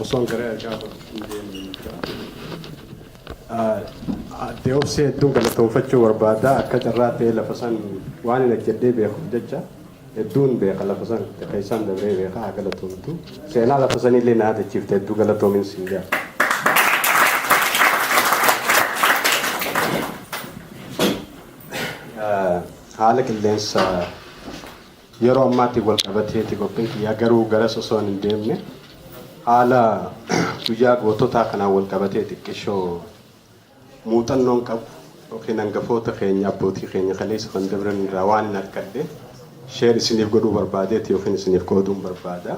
Osoon gara ergaa hin deemne dura. Addee Obsee hedduun galatoomfachuu barbaada. Akka carraa ta'ee lafa san waan hin hojjedhee beekuuf jecha hedduun beeka, lafa san keessaan dabree beeka, haa galatoomtu. Seenaa lafa sanillee na yaadachiifte, hedduu galatoomin siin jaa. Haala qilleensa yeroo ammaatiin wal qabateeti qophiin kiyyaa, garuu garas osoo hin deemne haala guyyaa goototaa kanaan wal qabatee xiqqishoo muuxannoon qabu yookiin hangafoota keenya, abbootii keenya kaleessa kan dabran irraa waan hin argadhe share isiniif godhuu barbaadeeti yookiin isiniif qooduun barbaada.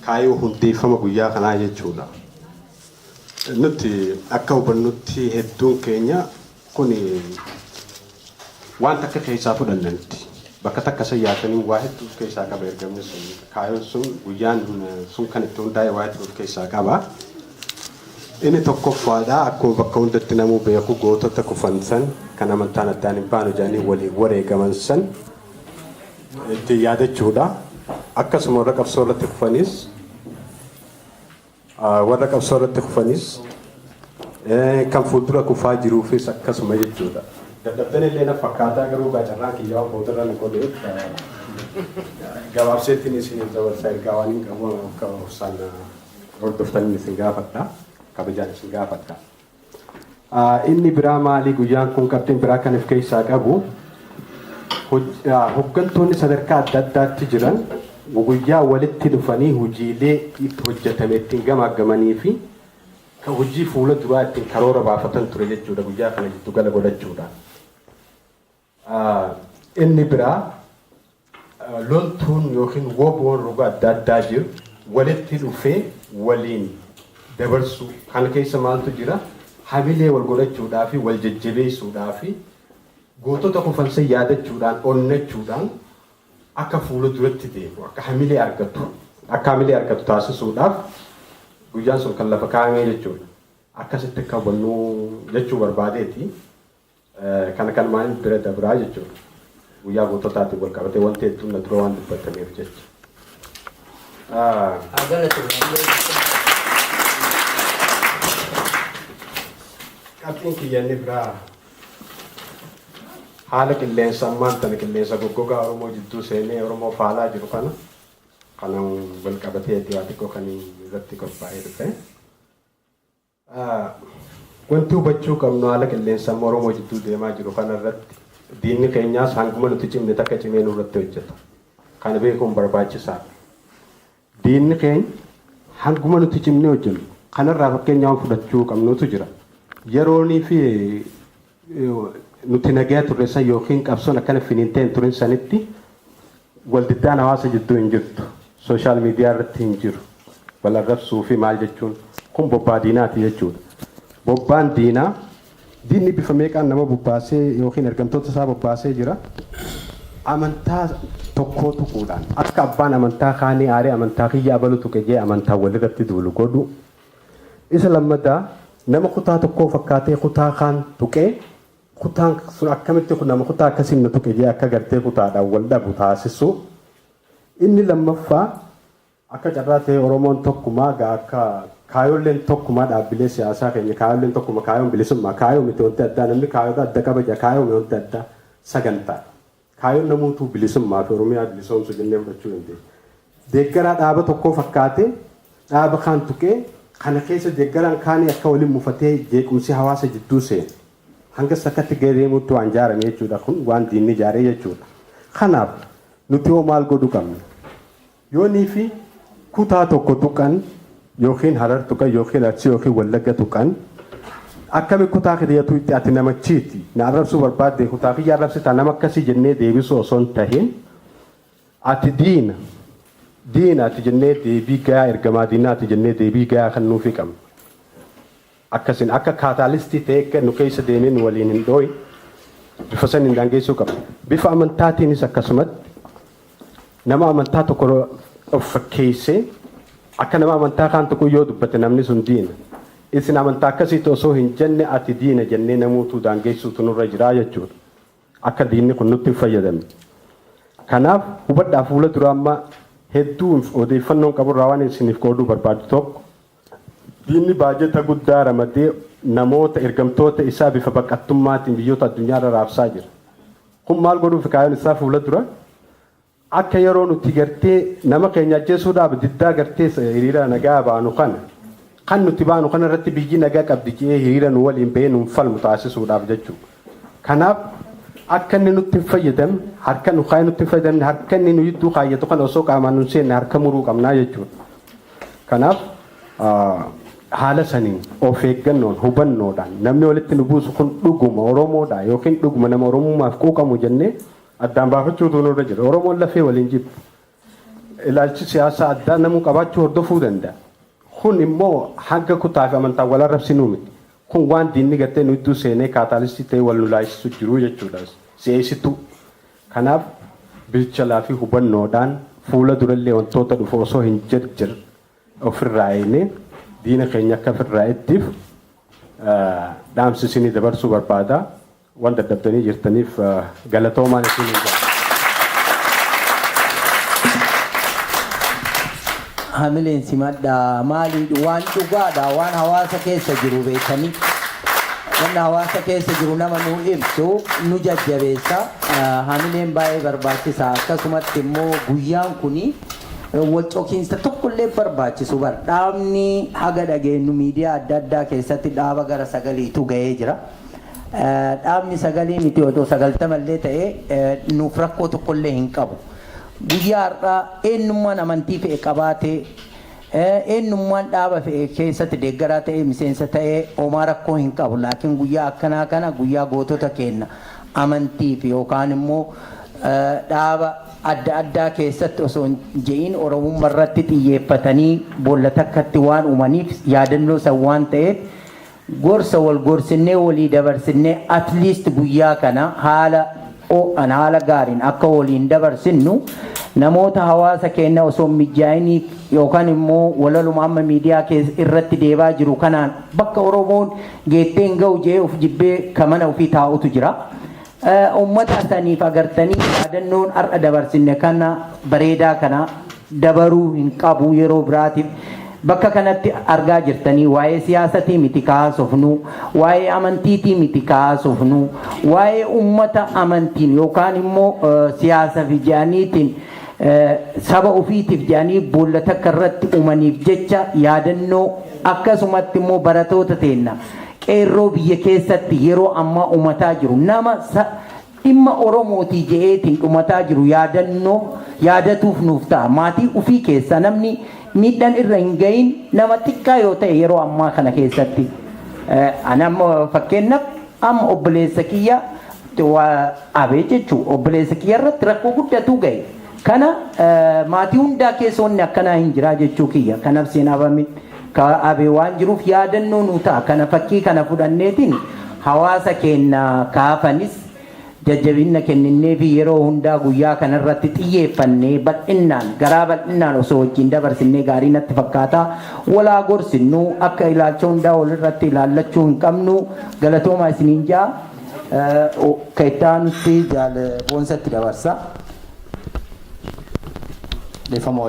Kaayyoo hundeeffama guyyaa kanaa jechuudha. Nuti akka hubannutti hedduun keenya kun waan takka keessaa fudhanna nuti. Bakka takka san yaatanii waa hedduu of keessaa qaba ergamni sun. Kaayyoon sun, guyyaan sun kan itti hundaa'e waa hedduu of keessaa qaba. Inni tokkoffaadha, akkuma bakka hundatti namuu beeku, gootota kufan san kan amantaan addaan hin baanu jedhanii waliin wareegaman san ittiin yaadachuudha. Akkasuma warra qabsoo irratti kufanis kan fuuldura kufaa jiruufis akkasuma jechuudha. Dadhabdan illee na fakkaataa, garuu carraan kiyyaa waan boodarra nu godheef gabaabseettiin isiniif dabarsa. Ergaa waan hin qabu akka obsaan hordoftanii isin gaafadha. Kabajaan isin gaafadha. Inni biraa maali? Guyyaan kun qabxiin biraa kan of keessaa qabu, hoggantoonni sadarkaa adda addaatti jiran guyyaa walitti dhufanii hojiilee itti hojjetame ittiin gamaaggamanii fi hojii fuula duraa ittiin karoora baafatan ture jechuudha, guyyaa kana giddu gala godhachuudha. Inni biraa loltuun yookiin woboon roga adda addaa jiru walitti dhufee waliin dabarsu. Kana keessa maaltu jira? Hamilee wal godhachuudhaa fi wal jajjabeessuudhaa fi gootota kufansa yaadachuudhaan, onnachuudhaan akka fuula duratti deemu, akka hamilee argatu taasisuudhaaf guyyaan sun kan lafa kaa'ame jechuudha. Akkasitti akka hubannuu jechuu barbaadeeti. Kana kan maal bira dabraa jechuudha. Guyyaa goototaatiin wal qabatee wanti hedduun na dura waan dubbatameef jecha. Haa galatoomnu. Qabxiin kiyya inni biraa haala qilleensa ammaan tana, qilleensa goggogaa Oromoo jidduu seenee Oromoo faalaa jiru kana wal qabatee waa xiqqoo kan irratti qophaa'ee dhufe. Wanti hubachuu qabnu, haala qilleensa amma Oromoo jidduu deemaa jiru kana irratti diinni keenyaas hanguma nuti cimne takka cimee nurratti hojjeta. Kana beekuun barbaachisaadha. Diinni keenya hanguma nuti cimnee hojjennu kanarraa fakkeenya waan fudhachuu qabnutu jira. Yeroonii fi nuti nagaa turre san yookiin qabsoon akkana finiintee hin turin sanitti waldiddaan hawaasa jidduu hin jirtu. Social media irratti hin jiru. Wal arrabsuu fi maal jechuun kun bobbaa diinaati jechuudha. Bobbaan diinaa, diinni bifa meeqaan nama bobbaasee yookiin ergamtoota isaa bobbaasee jira. Amantaa tokkoo tuquudhaan akka abbaan amantaa kaanii aaree amantaa kiyya abalu tuqe jee amantaa walirratti duulu godhu. Isa lammataa, nama kutaa tokkoo fakkaatee kutaa kaan tuqee kutaan sun akkamitti nama kutaa akkasiin na tuqe jee akka gartee kutaadhaan wal dhabu taasisu. Inni lammaffaa, akka carraa ta'e Oromoon tokkumaa gaa, akka kaayolleen tokkumaa, dhaabbilee siyaasaa keenya kaayolleen tokkuma, kaayoon bilisummaa, kaayoo miti wanti addaa, namni kaayoodha adda qaba jira, kaayoo miti wanti addaa, sagantaa. Kaayoon namuutuu bilisummaa fi Oromiyaa bilisoomsu jennee fudhachuu dandeenya. Deeggaraa dhaaba tokkoo fakkaatee dhaaba kaan tuqee kana keessa deeggaraan kaanii akka waliin mufatee jeequmsi hawaasa jidduu seenu. Hanga sakkatti gahee deemuutti waan ijaarame jechuudha, kun waan diinni ijaaree jechuudha. Kanaaf nuti hoo maal godhuu qabna? Yoonii fi kutaa tokko tuqan yookiin Harar tuqan yookiin Arsii yookiin Wallagga tuqan, akkami kutaa kiyyatu itti ati namachiiti na arrabsuu barbaadde, kutaa kiyya arrabsitaa, nama akkasii jennee deebisuu osoo hin tahin, ati diina, diina ati jennee deebii gayaa, ergamaa diinaati jennee deebii gayaa kan nuufii qabna. Akkasin akka catalyst ta'ee akka nu keessa deemee nu waliin hin dhooyin bifa saniin daangeessuu qabna. Bifa amantaatiinis akkasumatti nama amantaa tokko of fakkeessee akka nama amantaa kaan tokko yoo dubbate namni sun diina. Isin amantaa akkasiitti osoo hin jenne ati diina jennee namuutuu daangeessuutu nurra jiraa jechuudha. Akka diinni kun nutti hin fayyadamne. Kanaaf hubadhaa, fuula dura amma hedduu odeeffannoon qaburraa waan isiniif qooduu barbaadu tokko Diinni baajata guddaa ramadee namoota ergamtoota isaa bifa baqattummaatiin biyyoota addunyaarra raabsaa jira. Kun maal godhuuf kaayyoon isaa fuula dura? Akka yeroo nuti gartee nama keenya ajjeesuudhaaf diddaa gartee hiriira nagaa baanu kana, kan nuti baanu kana irratti biyyi nagaa qabdi jedhee hiriira nu waliin bahee nuun falmu taasisuudhaaf jechuudha. Kanaaf akka inni nutti hin fayyadamne, harka nu kaayee nutti hin fayyadamne, harka inni nu jidduu kaayyatu kana osoo qaamaan nu seenne harka muruu qabnaa jechuudha. Kanaaf haala saniin of eeggannoon, hubannoodhaan, namni walitti nu buusu kun dhuguma Oromoodha yookiin dhuguma nama Oromummaaf quuqamu jennee addaan baafachuutu nurra jira. Oromoon lafee waliin jibbu. Ilaalchi siyaasaa addaa namuu qabaachuu hordofuu danda'a. Kun immoo hanga kutaa fi amantaan wal arrabsinuu miti. Kun waan diinni gartee nu iddoo seenee catalyst ta'ee wal nu laayisisu jiru jechuudha. Si'eessituu. Kanaaf bilchalaa fi hubannoodhaan fuula durallee wantoota dhufu osoo hin jirjir ofirraa eegnee diina keenya akka ofirraa ittiif dhaamsi isinii dabarsuu barbaada. Waan dadhabdanii jirtaniif galatoomaan isin hin jedha. Hamileen simadha. Maali, waan dhugaadha, waan hawaasa keessa jiru beekanii, wanni hawaasa keessa jiru nama nu ibsu nu jajjabeessa. Hamileen baay'ee barbaachisa. Akkasumatti immoo guyyaan kuni wal cokiinsa tokkollee barbaachisu bar. Dhaabni haga dhageenyu miidiyaa adda addaa keessatti dhaaba gara sagaliitu ga'ee jira. Dhaabni sagalii miti, otoo 90llee ta'ee nuuf rakkoo tokkollee hin qabu. Guyyaa har'aa eenyummaan amantii fe'e qabaatee, eenyummaan dhaaba fe'e keessatti deeggaraa ta'ee, miseensa ta'ee, homaa rakkoo hin qabu. Laakiin guyyaa akkanaa kana, guyyaa gootota keenya amantiif yookaan immoo dhaaba adda addaa keessatti osoo hin je'in Oromummaa irratti xiyyeeffatanii boolla takkatti waan uumaniif, yaadannoo san waan ta'eef, gorsa wal gorsinnee walii dabarsinnee, at least guyyaa kana haala ho'an, haala gaariin akka waliin dabarsinnu, namoota hawaasa keenya osoo hin mijaa'iniif yookaan immoo walaluma amma miidiyaa keessa irratti deebaa jiru kanaan bakka Oromoon geettee hin ga'u jee of jibbee ka mana ofii taa'utu jira. Uummata saniif agartanii yaadannoon har'a dabarsinne kana bareedaa kana dabaruu hin qabu. Yeroo biraatiif bakka kanatti argaa jirtanii, waa'ee siyaasatii miti kaasofnu, waa'ee amantiitii miti kaasofnu, waa'ee uummata amantiin yookaan immoo siyaasa fi jedhaniitiin saba ofiitiif jedhanii boolla takka irratti uumaniif jecha yaadannoo. Akkasumatti immoo baratoota teenna, qeerroo biyya keessatti yeroo ammaa uumataa jiru, nama dhimma Oromootii je'eetiin dhumataa jiru yaadannoo yaadatuuf nuuf ta'a. Maatii ofii keessa namni miidhaan irra hin gahin nama xiqqaa yoo ta'e yeroo ammaa kana keessatti. Ani amma fakkeenyaaf amma obboleessa kiyya waa abee jechuun obboleessa kiyya irratti rakkoo guddatu gahe. Kana maatii hundaa keessa wanni akkanaa hin jiraa jechuu kiyya. Kanaaf seen abame ka abee waan jiruuf yaadannoo nu ta'a. Kana fakkii kana fudhanneetiin hawaasa keenya kaafanis jajjabina kenninnee fi yeroo hundaa guyyaa kanarratti xiyyeeffannee bal'innaan, garaa bal'innaan osoo wajjin dabarsinnee gaarii natti fakkaata. Walaa gorsinnu, akka ilaalcha hundaa walirratti ilaallachuu hin qabnu. Galatoomaa isiniin jaa. Ka itti aanutti jaal Boonsatti dabarsa. Dhiifama.